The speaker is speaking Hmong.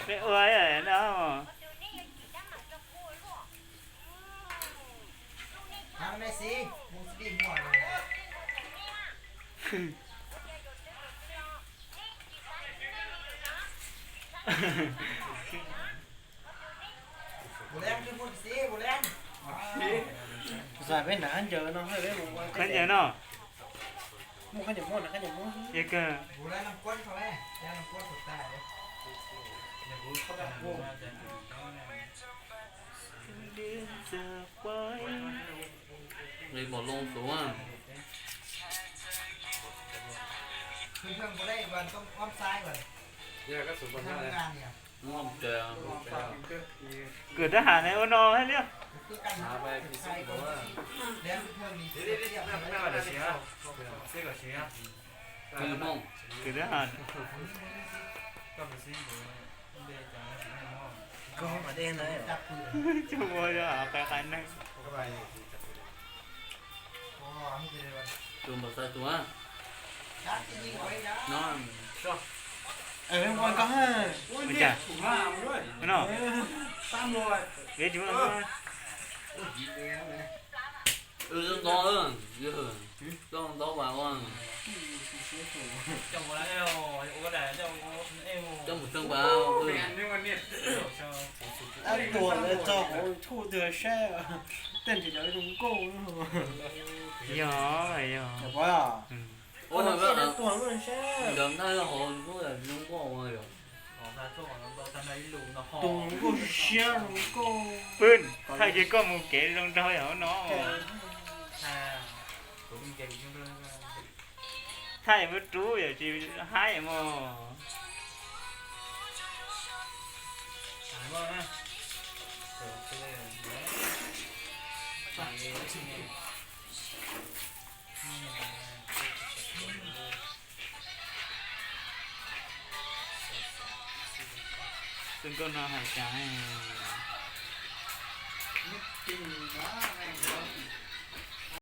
Peb ua no. Peb hnav khaub ncaws no, peb mus ua khaub ncaws no. Muaj khaub ncaws muag, khaub ncaws muag. Yog kawg. Li mos loo xwb. Kwv tij Haj ne ua no thiab li. Kwv tij Haj. Coj ua qe qai neeg. Tus npawg Xais tus no. Ua cas no? Peb tsis muaj. Zoo ntau, zoo ntau mas ua. Coj mus tseem pas. Ab, tuam lawv tso hauv YouTube twg saib, tej nrhiav cov zoo nkauj. Yog, yog. Ua tuam lawv saib. Nkawd ntaj hauv zoo nkauj ua yog. Tus nkauj siab zoo nkauj. Pw, thaij ces koj mus kev zoo nraug yog no. Thaij mus rub yog tsis haib mog. Tus nkauj no hais cas?